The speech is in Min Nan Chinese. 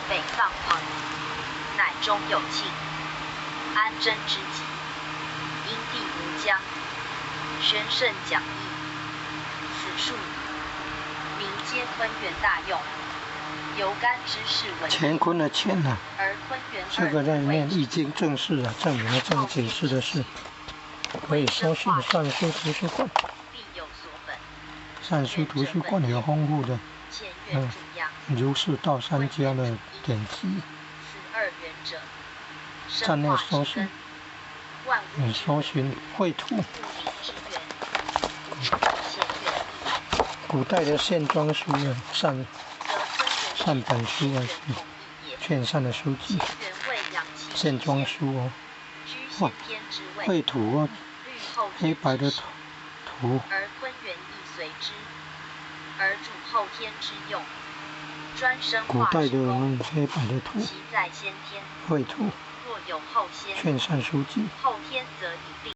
北丧彭，乃终有庆。安贞之极，因地无疆。宣圣讲义，此数名皆坤元大用。由干之事文。乾坤的乾呐，而坤元这个在念易经正式啊，证明了这个解释的是，可以搜寻善书图书馆。必有所本。善书图书馆有丰富的，乾元主阳。儒释道三家的典籍。此二元者，站内搜寻，你搜寻绘图。古代的线装书啊，善本书啊，劝善的书籍，线装书哦，哇，绘图哦，黑白的图。而坤元亦随之，而主后天之用，专生古代的黑白的图，其在先天。绘图，若有后先，劝善书籍。后天则已定。